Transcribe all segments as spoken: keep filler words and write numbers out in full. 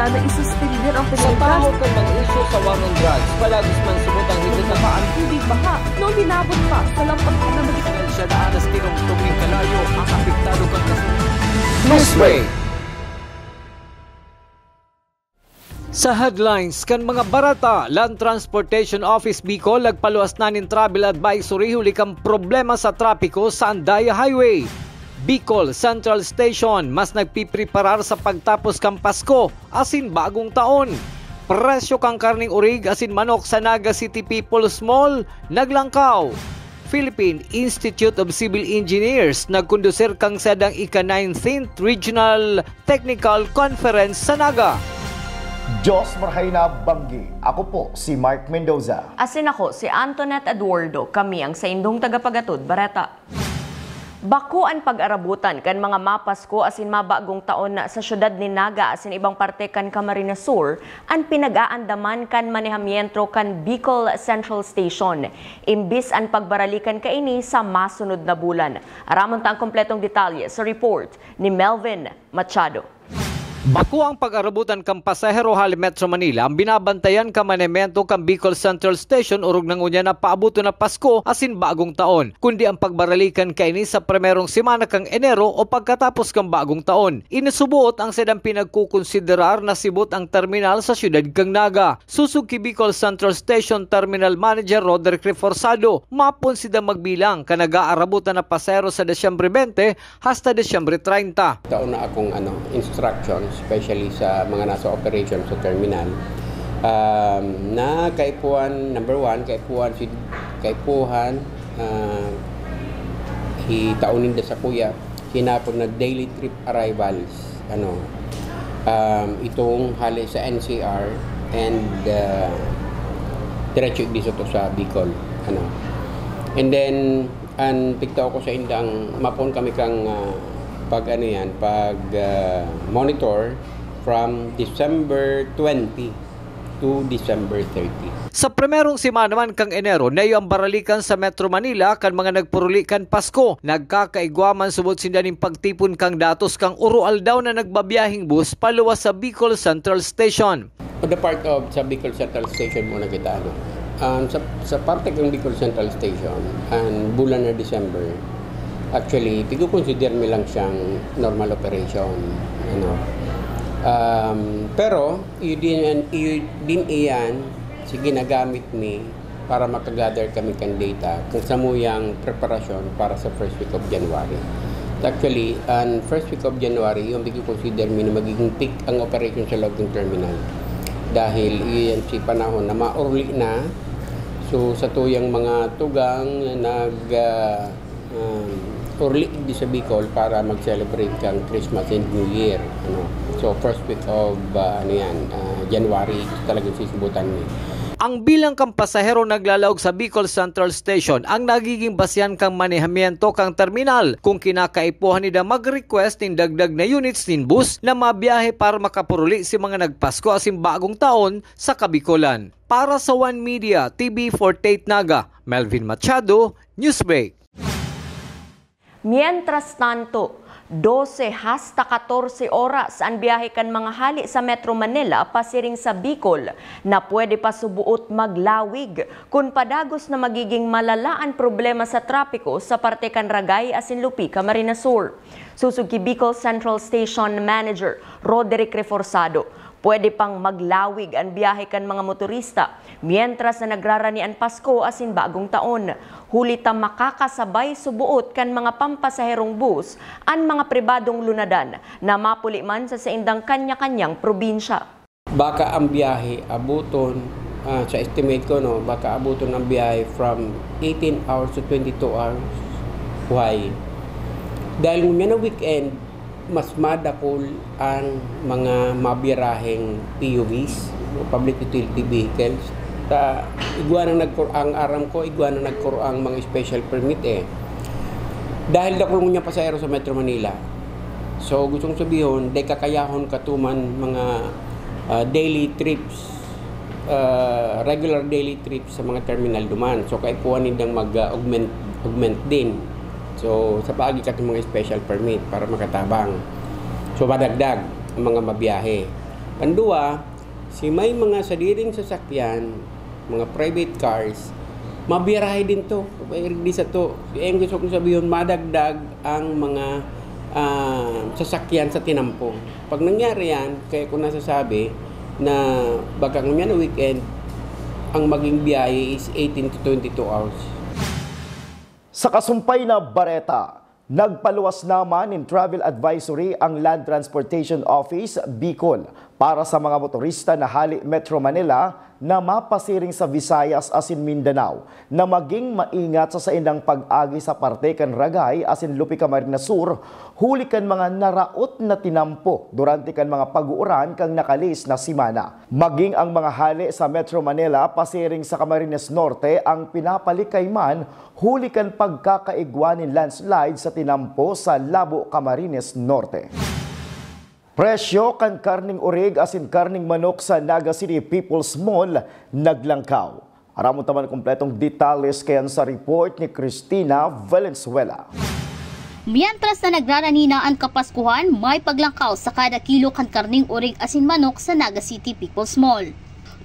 na isuspender ang Sa pagkakataon tahaw kan mag-issue sa war on drugs, palagis man subot ang higit na ang tubig baha, no, minabot pa sa lampag na magiging Siya na alas tinungtong nin kalayo ang apektado kan kasunod. Newsbreak. Sa headlines kan mga bareta, Land Transportation Office Bicol nagpaluwas na nin travel advisory huli kan problema sa trapiko sa Andaya Highway. Bicol Central Station mas nagpipreparar sa pagtapos kan Pasko asin Bagong Taon. Presyo kan karneng orig asin manok sa Naga City People's Mall naglangkaw. Philippine Institute of Civil Engineers nagkondusir kan sadang ika-nineteenth Regional Technical Conference sa Naga. Diyos marhay na banggi. Ako po si Mark Mendoza. Asin ako si Antoinette Eduardo. Kami ang saindong tagapagatod bareta. Bako an pag-arabutan kan mga mapasko asin mabagong taon sa siyudad nin Naga asin ibang parte kan Camarines Sur an pinag-aandaman kan manehamiento kan Bicol Central Station, imbis an pagbaralikan kaini sa masunod na bulan. Aramon ta an kompletong detalye sa report ni Melvin Machado. Bako ang pag-arabutan kan pasahero hale Metro Manila ang binabantayan kan manehamiento kan Bicol Central Station orog na ngunyan na paaboton na Pasko asin Bagong Taon, kundi ang pagbaralikan kaini sa primerong semana kan Enero o pagkatapos kan Bagong Taon. Ini suboot ang sadang pinagkokonsiderar na sibot ang terminal sa siyudad kan Naga. Susog ki Bicol Central Station Terminal Manager Roderick Reforzado, mapon sinda magbilang kan nag-aarabutan na pasahero sa Disyembre twenty hasta Disyembre treinta. Tao na akong, ano, instruction, especially sa mga nasa operation sa terminal, um, na kaipuhan, number one, kaipuhan si, kaipuhan, ah, itao ninda sakuya, hinapon na daily trip arrivals, ano, um, itong hale sa N C R and, uh, diretso igdi sa to sa Bicol, ano. And then, an pigtao ko sa indang mapon kami kang, ah, pag ano yan, pag, ah, monitor from December twenty to December thirty. Sa primerong semana man kan Enero, nayo ang baralikan sa Metro Manila kan mga nagpuruli kan Pasko. Nagkakaigwa man subot sinda nin pagtipon kan datos kan oro-aldaw na nagbabiyaheng bus paluwas sa Bicol Central Station. On the part of sa Bicol Central Station muna kita, ano. Um, sa, sa parte kan Bicol Central Station, an bulan na December, actually, pigo-consider mi lang siyang normal operation, ano. Um, pero, iyo din yan, iyo din iyan, si ginagamit mi para makagather kami kan data kan samuyang preparasyon para sa first week of January. Actually, an first week of January, yung pigko-consider mi na magiging peak ang operation sa loob ng terminal. Dahil iyan si panahon na maurli na, so sa tuyang mga tugang na nag, ah, um, urli di sa Bicol para mag-celebrate kang Christmas and New Year, ano. So, first week of, ah, ano yan, ah, January, talagang sisibutan mi. Ang bilang kan pasahero naglalaog sa Bicol Central Station ang nagiging basehan kan manehamiento kan terminal kung kinakaipuhan ninda mag-request nin dagdag na units nin bus na mabiyahe para makapuruli si mga nagpasko asin bagong taon sa Kabikolan. Para sa One Media, T V forty-eight Naga, Melvin Machado, Newsbreak. Mientras tanto, dose hasta katorse oras an biyahe kan mga hali sa Metro Manila pasiring sa Bicol na pwede pa suboot maglawig kun padagos na magiging malala an problema sa trapiko sa parte kan Ragay asin Lupi, Camarines Sur. Susog ki Bicol Central Station Manager Roderick Reforzado, pwede pang maglawig an biyahe kan mga motorista mientras na nagrarani an Pasko asin Bagong Taon, huli ta makakasabay suboot kan mga pampasaherong bus an mga pribadong lunadan na mapuli man sa saindang kanya-kanyang probinsya. Baka ang biyahe abuton, ah, sa estimate ko, no, baka abuton ang biyahe from eighteen hours to twenty-two hours. Why? Dahil ngunyan na weekend, mas madakul ang mga mabiraheng P U Vs o public utility vehicles. Ta igwa nang nagkur-, ang aram ko, igwa nang nagkuro ang mga special permit, eh. Dahil dakul ngunyan pasahero sa Metro Manila. So, gustong sabihon, dai kakayahon katuman mga, ah, daily trips, ah, regular daily trips sa mga terminal duman. So, kaipuhan nindang mag, ah, augment, augment din. So, sa paagi katong mga special permit para makatabang. So, madagdag ang mga mabiyahe. Pandua, si may mga sadiring sasakyan, mga private cars, mabiyarahe din to. May di sa to. Ang gusto kong sabihin, madagdag ang mga ah, sasakyan sa tinampo. Pag nangyari yan, kaya ko nasasabi na baka ngunyan na weekend, ang maging biyahe is eighteen to twenty-two hours. Sa kasumpay na bareta, nagpaluwas naman nin travel advisory ang Land Transportation Office Bicol para sa mga motorista na hali Metro Manila na mapasiring sa Visayas asin Mindanao na maging maingat sa saindang pag-agi sa parte kan Ragay asin Lupi Camarines Sur huli kan mga naraot na tinampo durante kan mga pag-uuran kan nakalihis na semana. Maging ang mga hale sa Metro Manila pasiring sa Camarines Norte ang pinapalikay man huli kan pagkakaigwa nin landslide sa tinampo sa Labo, Camarines Norte. Presyo kan karneng orig asin karneng manok sa Naga City People's Mall naglangkaw. Aramon ta man kompletong detalles kayan sa report ni Christina Valenzuela. Mientras na nagrarani na an Kapaskuhan, may paglangkaw sa kada kilo kan karneng orig asin manok sa Naga City People's Mall.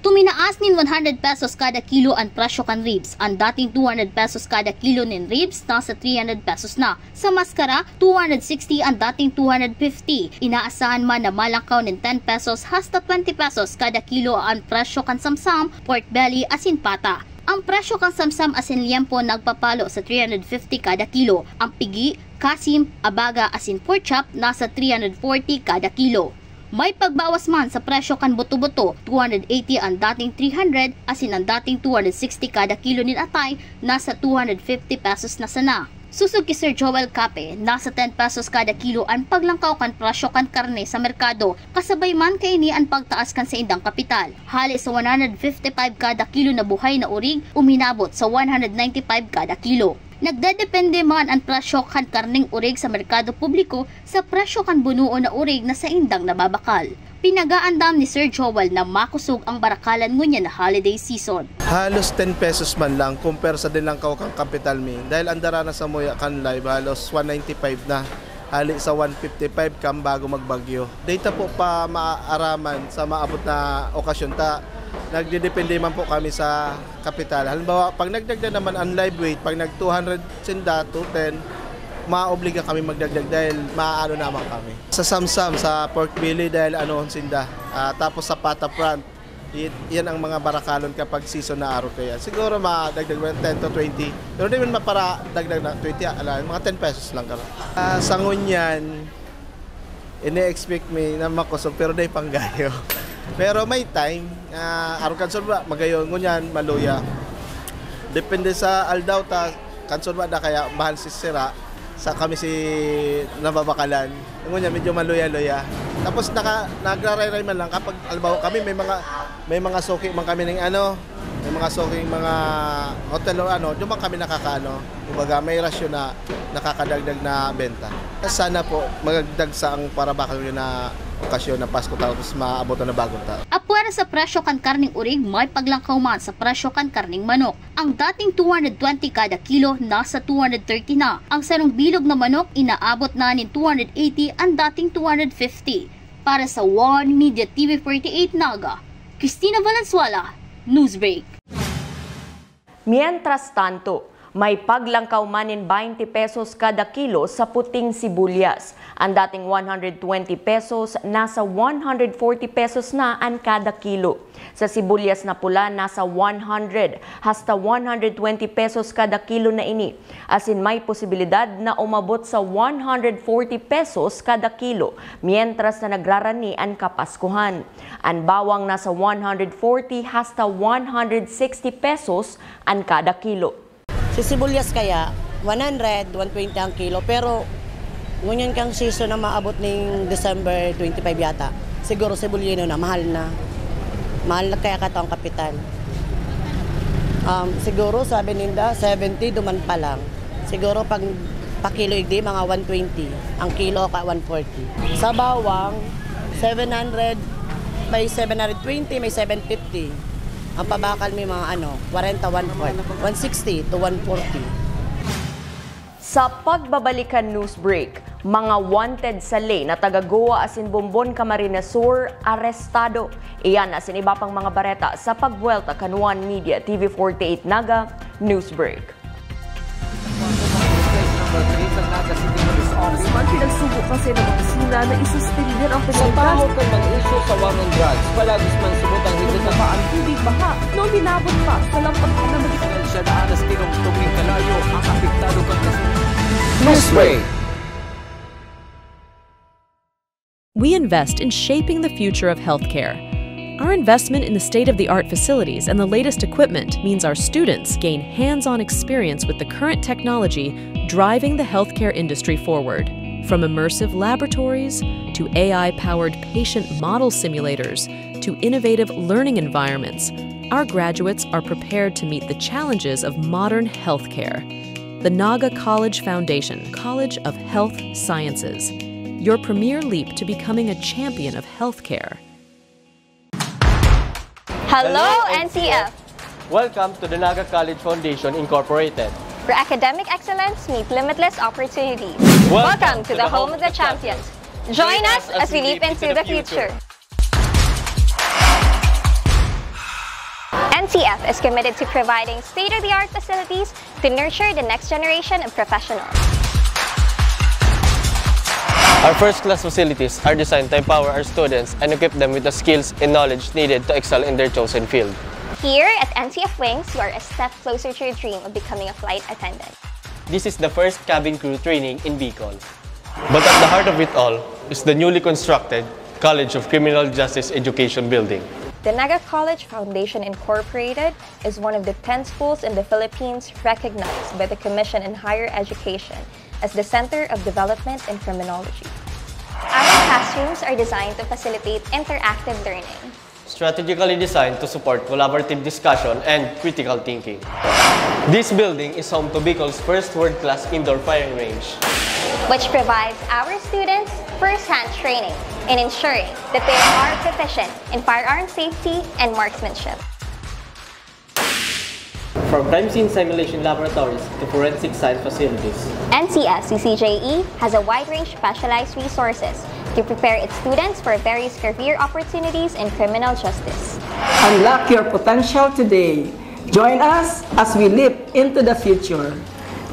Tuminaas nin one hundred pesos kada kilo an presyo kan ribs. An dating two hundred pesos kada kilo nin ribs, nasa three hundred pesos na. Sa maskara, two hundred sixty an dating two hundred fifty. Inaasahan man na malangkaw nin ten pesos hasta twenty pesos kada kilo an presyo kan samsam, pork belly, asin pata. Ang presyo kan samsam asin liempo nagpapalo sa three hundred fifty kada kilo. Ang pigi, kasim, abaga asin pork chop nasa three hundred forty kada kilo. May pagbawas man sa presyo kan buto-buto, two hundred eighty an dating three hundred, asin an dating two hundred sixty kada kilo nin atay, nasa two hundred fifty pesos na sana. Sosog ki Sir Joel Cape, nasa ten pesos kada kilo an paglangkaw kan presyo kan karne sa merkado. Kasabay man kaini an pagtaas kan saindang kapital. Hali sa one hundred fifty-five kada kilo na buhay na orig, uminabot sa one hundred ninety-five kada kilo. Nagdedepende man an presyo kan karneng orig sa merkado publiko sa presyo kan bunoon na orig na saindang nababakal. Pinagaandam ni Sir Joel na makosog ang barakalan ngunyan na holiday season. Halos ten pesos man lang kumpara sa dinlangkaw kan kapital mi. Dahil ang dara na samuya kan live, halos one ninety-five na. Hali sa one fifty-five kan bago magbagyo. Data po pa maaraman sa maabot na okasyon ta. Nagdedepende man po kami sa kapital. Halimbawa, pag nagdagdag naman ang live weight, pag nag two hundred sinda, two ten, maaobliga kami magdagdag dahil maaano naman kami. Sa samsam, sa pork belly dahil anoon sinda. Ah, tapos sa pata front, i- yan ang mga barakalon kapag season na araw kaya. Siguro madagdag mo ng ten to twenty. Pero di man mapara dagdag na twenty, ala, mga ten pesos lang kami. Ah, sa ngunyan, ini-expect mi na makosog pero dai panggayo. Pero may time, ah, aron kan sulba, magayon ngunyan, maluya. Depende sa aldaw ta, kan sulba na kaya mahal si sira, sa kami si nababakalan. Ngunyan, medyo maluya-luya. Tapos naka, nagrarayray man lang kapag, halimbawa kami, may mga, may mga suki man kami ng ano, may mga suking mga hotel o ano, doon man kami nakakaano. Kumbaga, may rasyon na nakakadagdag na benta. Sana po, magdagsa ang para baka yun na okasyon na Pasko tapos maabot na bagong taon. Apwera sa presyo kan karneng orig, may paglangkaw man sa presyo kan karneng manok. Ang dating two hundred twenty kada kilo, nasa two hundred thirty na. Ang sarong bilog na manok, inaabot na nin two hundred eighty ang dating two hundred fifty. Para sa One Media T V forty-eight Naga, Christina Valenzuela, Newsbreak. Mientras tanto, may paglangkaw man nin baynte pesos kada kilo sa puting sibulyas. Ang dating one hundred twenty pesos, nasa one hundred forty pesos na an kada kilo. Sa sibulyas na pula, nasa one hundred hasta one hundred twenty pesos kada kilo na ini. Asin may posibilidad na umabot sa one hundred forty pesos kada kilo, mientras na nagrarani an Kapaskuhan. An bawang nasa one hundred forty hasta one hundred sixty pesos an kada kilo. Si sibuyas kaya, one hundred, one twenty ang kilo. Pero ngunyan kang season na maabot ning December twenty-five yata. Siguro sibulyeno na, mahal na. Mahal na kaya kato ang kapital. Um, siguro sabi ninda, seventy duman pa lang. Siguro pag pakilo igdi, mga one twenty. Ang kilo ka one forty. Sa bawang, seven hundred, may seven hundred twenty, may seven fifty. Ang pabakal may mga ano, forty, one forty, one sixty to one forty. Sa pagbabalik kan news break, mga wanted sa Ley na taga Goa asin Bombon, Camarines Sur, arestado. Iyan asin iba pang mga bareta sa pagbuwelta kan One Media T V forty-eight Naga News Break. Congressman pinagsubo kasi ng opisina na isuspender ang Sa pagkakataon tahaw kan mga isyu sa war on drugs, palagis man subot ang higit na Nabaan tubig baha na uminabot pa sa lampas na magiging siya na alas tinungtong ning kalayo ang apektado kan kaso. Newsbreak. We invest in shaping the future of healthcare. Our investment in the state of the art facilities and the latest equipment means our students gain hands on experience with the current technology driving the healthcare industry forward. From immersive laboratories to A I powered patient model simulators to innovative learning environments, our graduates are prepared to meet the challenges of modern healthcare. The Naga College Foundation, College of Health Sciences, your premier leap to becoming a champion of healthcare. Hello, N C F! Welcome to the Naga College Foundation Incorporated, where academic excellence meets limitless opportunities. Welcome to the home of the champions. Join us as we leap into the future. N C F is committed to providing state-of-the-art facilities to nurture the next generation of professionals. Our first-class facilities are designed to empower our students and equip them with the skills and knowledge needed to excel in their chosen field. Here at N C F Wings, you are a step closer to your dream of becoming a flight attendant. This is the first cabin crew training in Bicol. But at the heart of it all is the newly constructed College of Criminal Justice Education Building. The Naga College Foundation Incorporated is one of the ten schools in the Philippines recognized by the Commission on Higher Education as the Center of Development in Criminology. Our classrooms are designed to facilitate interactive learning. Strategically designed to support collaborative discussion and critical thinking. This building is home to Bicol's first world-class indoor firing range, which provides our students first-hand training in ensuring that they are proficient in firearm safety and marksmanship. From crime scene simulation laboratories to forensic science facilities, N C F C C J E has a wide range of specialized resources to prepare its students for various career opportunities in criminal justice. Unlock your potential today. Join us as we leap into the future.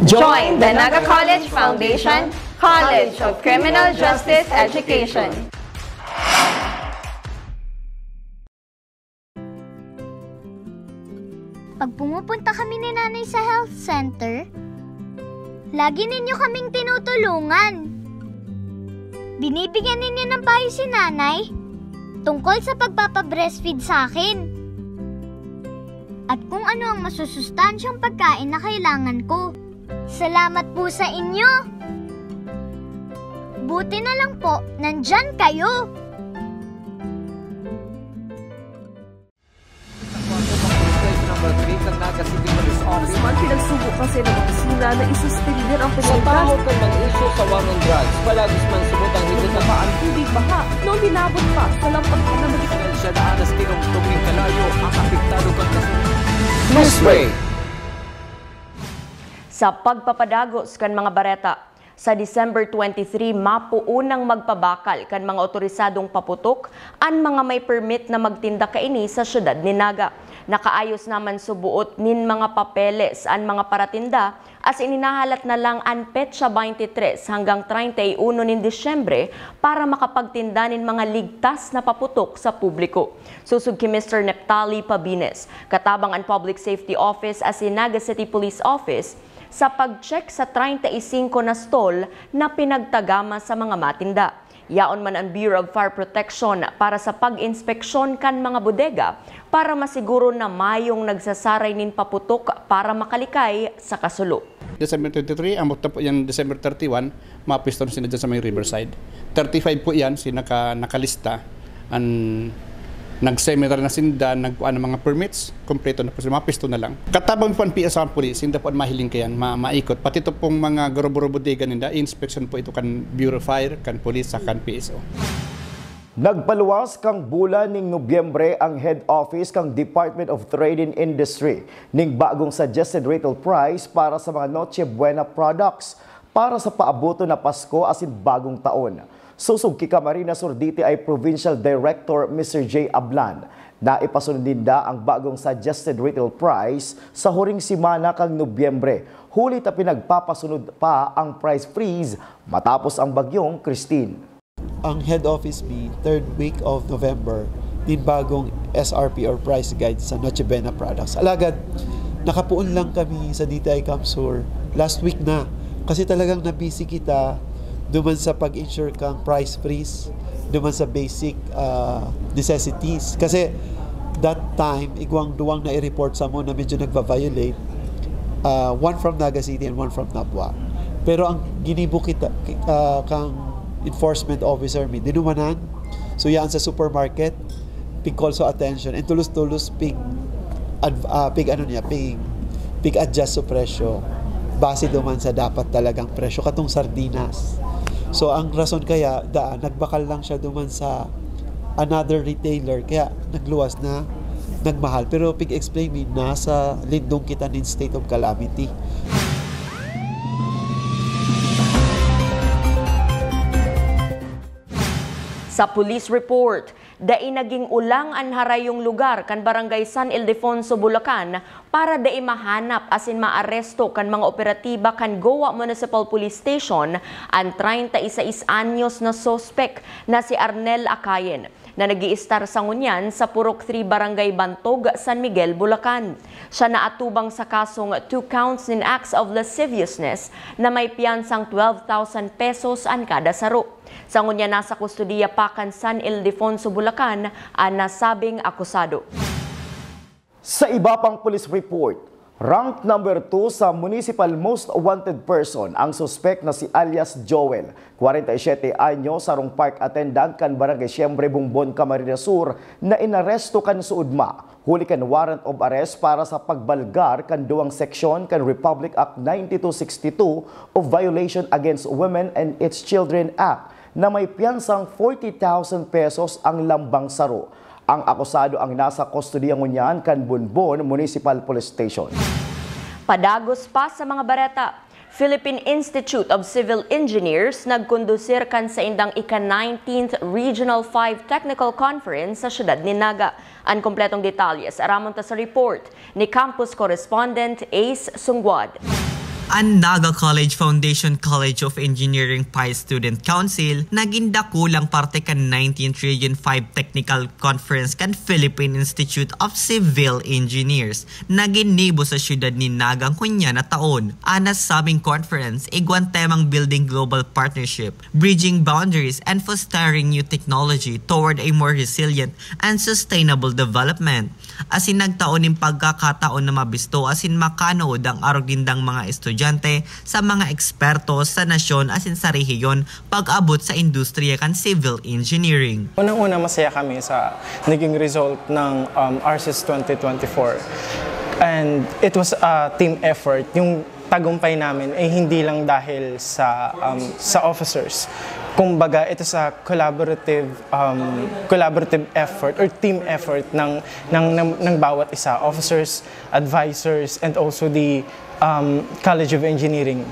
Join the Naga College Foundation College of Criminal Justice Education. Pag pumupunta kami ni Nanay sa health center, lagi ninyo kaming tinutulungan. Binibigyan ninyo ng payo si Nanay tungkol sa pagpapa-breastfeed sa akin. At kung ano ang masusustansyang pagkain na kailangan ko. Salamat po sa inyo! Buti na lang po, nandyan kayo! Congressman pinagsubo kasi ng opisina na isuspender ang Sa pagkakataon tahaw kan mga isyu sa war on drugs, palagis man subot ang higit na Nabaan tubig baha na uminabot pa sa lampas na magiging siya na alas tinungtong ning kalayo ang apektado kan kaso. Newsbreak. Sa pagpapadagos kan mga bareta, sa December twenty-three, mapoon nang magpabakal kan mga otorisadong paputok an mga may permit na magtinda kaini sa siyudad nin Naga. Nakaayos naman suboot nin mga papeles an mga paratinda, asin hinahalat na lang an petsa twenty-three hanggang treinta y uno nin Disyembre para makapagtinda nin mga ligtas na paputok sa publiko. Sosog ki Mister Neptali Pabines, katabang an Public Safety Office asin Naga City Police Office, sa pag-check sa treinta y cinco na stall na pinagtagama sa mga matinda. Yaon man an Bureau of Fire Protection para sa pag-inspeksyon kan mga bodega para masiguro na mayong nagsasaray nin paputok para makalikay sa kasulo. December twenty-three, ambot na po yan December thirty-one, mapisto na sila dyan sa may Riverside. Thirty-five po yan, si naka, nakalista. An, nag-seminar na sinda, nagkuha ng mga permits, kompleto na po sila, mapisto na lang. Katabang po ang P S O ang pulis, sinda po ang mahiling kayan, ma, maikot. Pati ito pong mga guruburo bodega ninda, inspection po ito kan Bureau of Fire, kan pulis, sa kan P S O. Nagpaluwas kan bulan ning Nobyembre ang head office kan Department of Trade and Industry ning bagong suggested retail price para sa mga Noche Buena products para sa paaboton na Pasko asin Bagong Taon. Sosog ki Camarines Sur D T I Provincial Director Mister J Ablan, naipasunod ninda ang bagong suggested retail price sa huring semana kan Nobyembre, huli ta pinagpapasunod pa ang price freeze matapos ang bagyong Christine. Ang head office mi, third week of November, nin bagong S R P or price guide sa Noche Buena products. Alagad, nakapoon lang kami sa D T I CamSur last week na. Kasi talagang nabisi kita duman sa pag-ensure kang price freeze, duman sa basic, ah, necessities. Kasi that time, igwang duwang na i-report sa mo na medyo nagva-violate, ah, one from Naga City and one from Nabua. Pero ang ginibo kita, ah, kang enforcement officer mi, dinumanan. So, yan sa supermarket, pig-call sa attention. And tulos-tulos, pig, adv-, ah, pig ano niya, pig, pig-adjust sa presyo. Base duman sa dapat talagang presyo. Katong sardinas. So, ang rason kaya, daan, nagbakal lang siya duman sa another retailer. Kaya, nagluwas na, nagmahal. Pero pig-explain mi, nasa lindong kita nin state of calamity. Sa police report, dai naging ulang an harayong lugar kan Barangay San Ildefonso, Bulacan, para dai mahanap asin maaresto kan mga operatiba kan Goa Municipal Police Station an treinta y seis anyos na suspek na si Arnel Acayen, na nag-iistar sa ngunyan sa Purok three Barangay Bantog, San Miguel, Bulacan. Siya naatubang sa kasong two counts nin acts of lasciviousness na may piyansang twelve thousand pesos an kada saro. Sa ngunyan, nasa kustodiya pa kan San Ildefonso, Bulacan, an nasabing akusado. Sa iba pang police report, rank number two sa municipal most wanted person ang suspek na si alias Joel, kwarenta y siyete anyos, sarong park attendant kan Barangay Siempre, Bongbon, Camarines Sur, na inaresto kan suodma huli kan warrant of arrest para sa pagbalgar kan duwang seksyon kan Republic Act ninety-two sixty-two o Violation Against Women and Its Children Act na may piyansang forty thousand pesos ang lambang saro. Ang akusado ang nasa kustodiya ngunyan kan Bonbon Municipal Police Station. Padagos pa sa mga bareta, Philippine Institute of Civil Engineers nagkondusir kan saindang ika-nineteenth Regional five Technical Conference sa siyudad nin Naga. An kompletong detalye, aramon ta sa report ni campus correspondent Ace Sungguad. An Naga College Foundation College of Engineering Pi Student Council nagin dakulang parte kan nineteenth Region five Technical Conference kan Philippine Institute of Civil Engineers na ginibo sa siyudad nin Naga ngunyan na taon. An nasabing conference, igwan temang Building Global Partnership, Bridging Boundaries, and Fostering New Technology Toward a More Resilient and Sustainable Development. Asin nagtao nin pagkakataon na mabisto asin makanuod ang arog nindang mga estudyante sa mga eksperto sa nasyon asin sa rehiyon pag-abot sa industriya kan civil engineering. Unang-una, masaya kami sa naging result ng, um, ARCES twenty twenty-four. And it was a team effort. Yung tagumpay namin ay hindi lang dahil sa, um, sa officers. Kumbaga, ito sa collaborative, um, collaborative effort or team effort ng, ng, ng, ng bawat isa, officers, advisors, and also the, um, College of Engineering.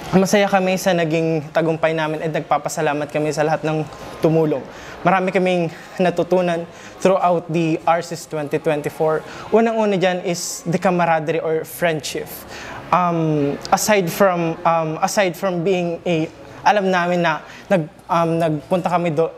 Masaya kami sa naging tagumpay namin at nagpapasalamat kami sa lahat ng tumulong. Marami kaming natutunan throughout the ARCES twenty twenty-four. Unang-una dyan is the camaraderie or friendship. Um, aside from, um, aside from being a, alam namin na nag, um, nagpunta kami do,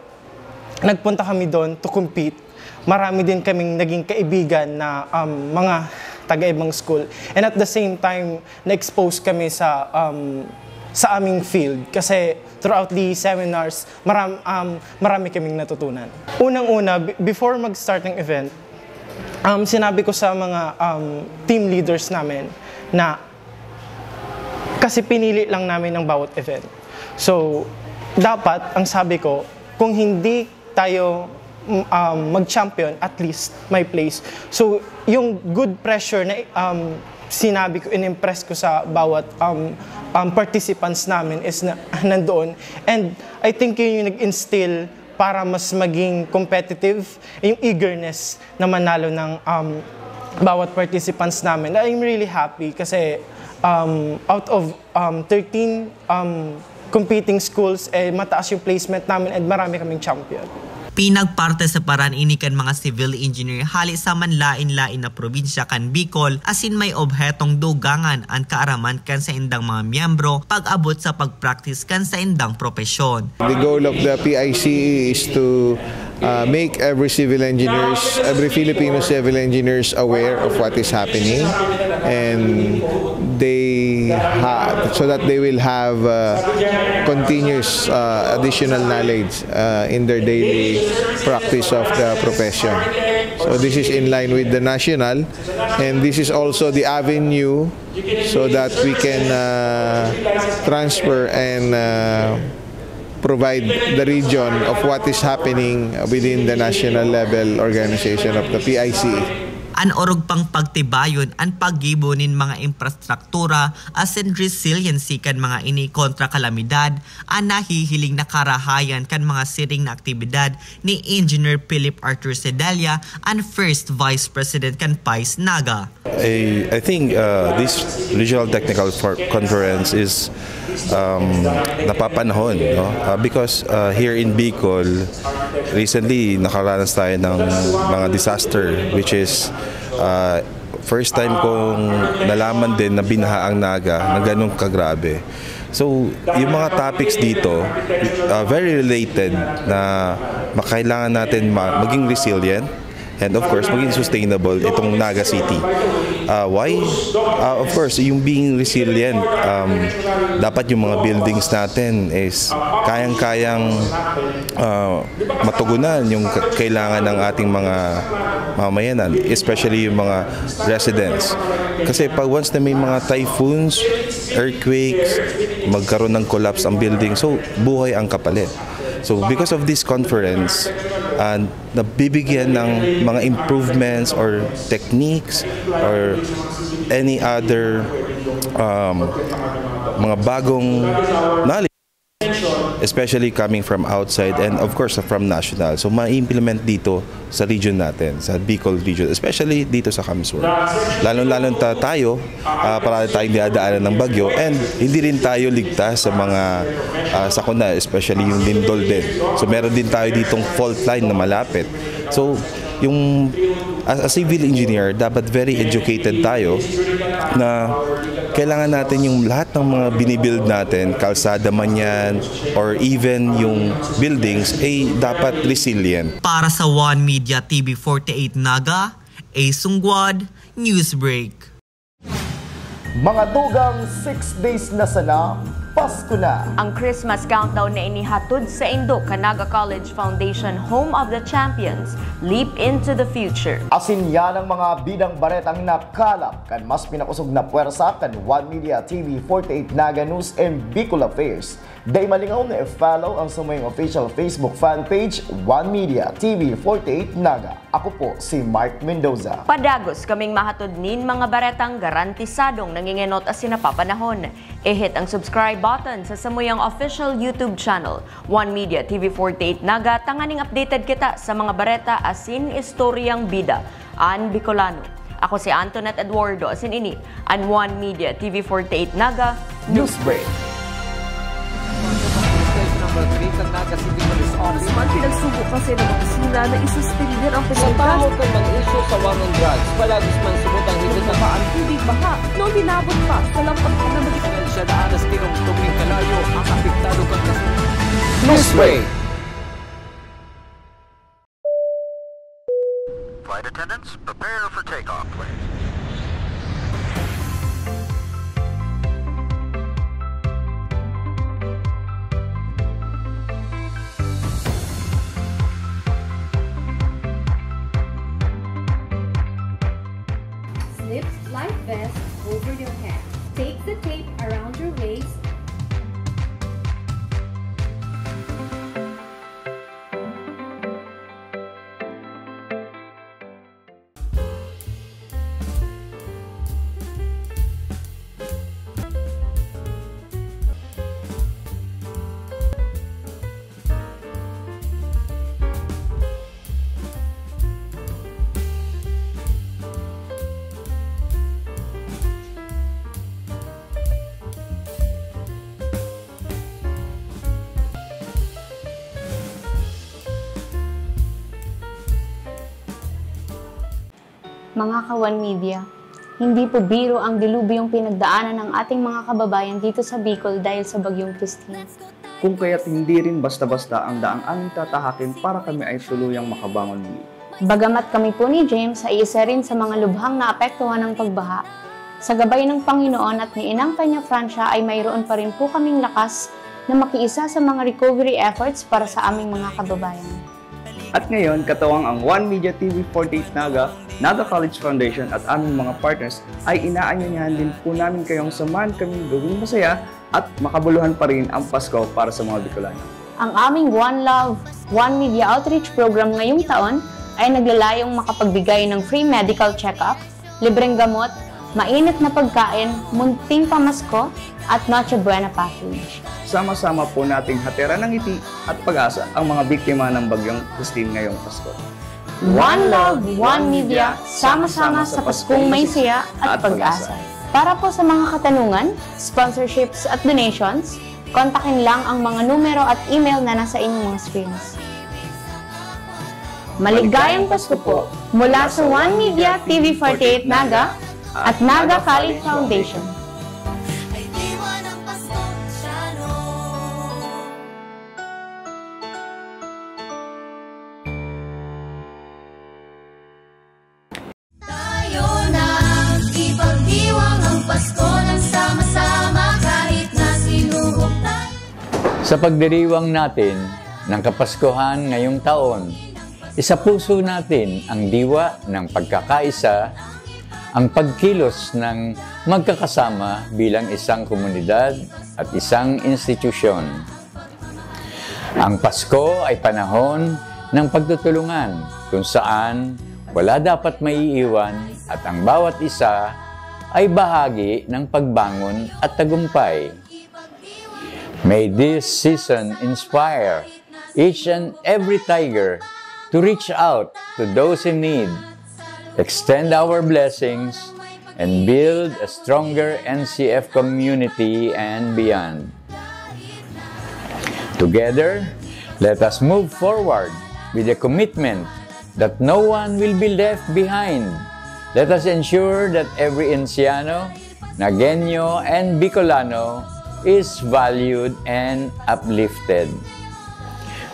nagpunta kami doon to compete. Marami din kaming naging kaibigan na, um, mga taga-ibang school. And at the same time, na-expose kami sa, um, sa aming field. Kasi throughout the seminars, maram-, um, marami kaming natutunan. Unang-una, b-, before mag-start ng event, um, sinabi ko sa mga, um, team leaders namin na kasi pinili lang namin ang bawat event. So, dapat, ang sabi ko, kung hindi tayo, mm, um, mag-champion, at least may place. So, yung good pressure na, um, sinabi ko, in-impress ko sa bawat, um, um, participants namin is na, nandoon. And I think yun yung nag-instill para mas maging competitive yung eagerness na manalo ng, um, bawat participants namin. I'm really happy kasi, um, out of, um, thirteen, um, competing schools, eh, mataas yung placement namin and marami kaming champion. Pinagpartisiparan ini kan mga civil engineer hali sa manlaen-laen na probinsya kan Bicol, asin may obhetong dugangan an kaaraman kan saindang mga miyembro pag-abot sa pag-practice kan saindang propesyon. The goal of the P I C E is to uh, make every civil engineers, every Filipino civil engineers aware of what is happening, and they have so that they will have uh, continuous uh, additional knowledge uh, in their daily practice of the profession. So this is in line with the national, and this is also the avenue so that we can uh, transfer and uh, provide the region of what is happening within the national level organization of the P I C E. An orog pang pagtibayon an paggibo nin mga infrastruktura asin resiliency kan mga ini kontra kalamidad an nahihiling na karahayan kan mga siring na aktibidad ni Engineer Philip Arthur Sedelia, an First Vice President kan PAIS Naga. I, I think uh, this regional technical for conference is um, napapanahon, no? Uh, because uh, here in Bicol, recently nakaranas tayo ng mga disaster, which is uh, first time kong nalaman din na binaha ang Naga na ganun kagrabe. So, yung mga topics dito, uh, very related na makailangan natin ma- maging resilient and of course, maging sustainable itong Naga City. Uh, why? Uh, of course, yung being resilient, um, dapat yung mga buildings natin is kayang-kayang uh, matugunan yung kailangan ng ating mga mamayanan, especially yung mga residents. Kasi pag once na may mga typhoons, earthquakes, magkaroon ng collapse ang building, so buhay ang kapalit. So because of this conference, uh, nabibigyan ng mga improvements or techniques or any other um, mga bagong knowledge, especially coming from outside and of course from national. So ma-implement dito sa region natin, sa Bicol region, especially dito sa Camisur. Lalo-lalo ta tayo, uh, parati tayong dinadaanan ng bagyo and hindi rin tayo ligtas sa mga uh, sakuna, especially yung lindol din. So meron din tayo ditong fault line na malapit. So yung as a civil engineer, dapat very educated tayo na kailangan natin yung lahat ng mga binibuild natin, kalsada man yan, or even yung buildings, ay dapat resilient. Para sa One Media T V forty-eight Naga, A Sungguad, Newsbreak. Mga tugang, six days na sana, Pasko na! Ang Christmas countdown na inihatod sa indo kan Naga College Foundation, Home of the Champions, Leap into the Future. Asin yan ang mga bidang baretang nakalap kan mas pinakosog na pwersa kan One Media T V forty-eight Naga News and Bicol Affairs. Dai malingaw na i-follow ang samuyang official Facebook fan page, One Media T V forty-eight Naga. Ako po si Mark Mendoza. Padagos kaming mahatod nin mga baretang garantisadong nangingenot asin napapanahon. I-hit ang subscribe button sa samuyang official YouTube channel, One Media T V forty-eight Naga, tanganing updated kita sa mga bareta asin istoryang bida an Bicolano. Ako si Antoinette Eduardo, asin ini an One Media T V forty-eight Naga Newsbreak. Mas man pinagsubo kasi ng opisina na isuspender ang Sa pagkakita tawag ng mga isyu sa war on drugs, palagis man subot ang higit na Baba ang tubig baha noong hinabot pa sa lampas na magiging Siya daan na sa tinong tubig kalayo ang apektado kang kasunod. Newsbreak! Flight attendants, prepare for takeoff, please. Slip life vest over your head. Take the tape around your waist. Mga ka-One Media, hindi po biro ang dilubyong pinagdaanan ng ating mga kababayan dito sa Bicol dahil sa Bagyong Christine. Kung kaya't hindi rin basta-basta ang daang aming tatahakin para kami ay tuluyang makabangon muli. Bagamat kami po ni James ay isa rin sa mga lubhang naapektuhan ng pagbaha, sa gabay ng Panginoon at ni Inang Peña Francia ay mayroon pa rin po kaming lakas na makiisa sa mga recovery efforts para sa aming mga kababayan. At ngayon, katuwang ang One Media T V forty-eight Naga, Naga College Foundation at aming mga partners ay inaanyayahan din po namin kayong samahan kaming gawing masaya at makabuluhan pa rin ang Pasko para sa mga Bicolano. Ang aming One Love, One Media Outreach Program ngayong taon ay naglalayong makapagbigay ng free medical check-up, libreng gamot, mainit na pagkain, munting pamasko, at Noche Buena package. Sama-sama po nating hatiran ng ngiti at pag-asa ang mga biktima ng Bagyong Christine ngayong Pasko. One Love, One Media, sama-sama sa Paskong may siya at pag-asa. Para po sa mga katanungan, sponsorships at donations, kontakin lang ang mga numero at email na nasa inyong mga screens. Maligayang Pasko po mula sa One Media T V forty-eight Naga at Naga Kali Foundation. Ay diwa ng Pasko, Shano. Tayo na ipagdiwang ang Pasko ng sama-sama kahit na sinuhog tayo. Sa pagdiriwang natin ng Kapaskuhan ngayong taon, isapuso natin ang diwa ng pagkakaisa, ang pagkilos ng magkakasama bilang isang komunidad at isang institusyon. Ang Pasko ay panahon ng pagtutulungan kung saan wala dapat maiiwan at ang bawat isa ay bahagi ng pagbangon at tagumpay. May this season inspire each and every Tiger to reach out to those in need, extend our blessings, and build a stronger N C F community and beyond. Together, let us move forward with the commitment that no one will be left behind. Let us ensure that every Enciano, Nagueño, and Bicolano is valued and uplifted.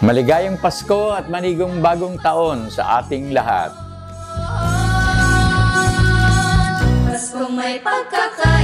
Maligayang Pasko at manigong bagong taon sa ating lahat. Paskong may pagkakaisa.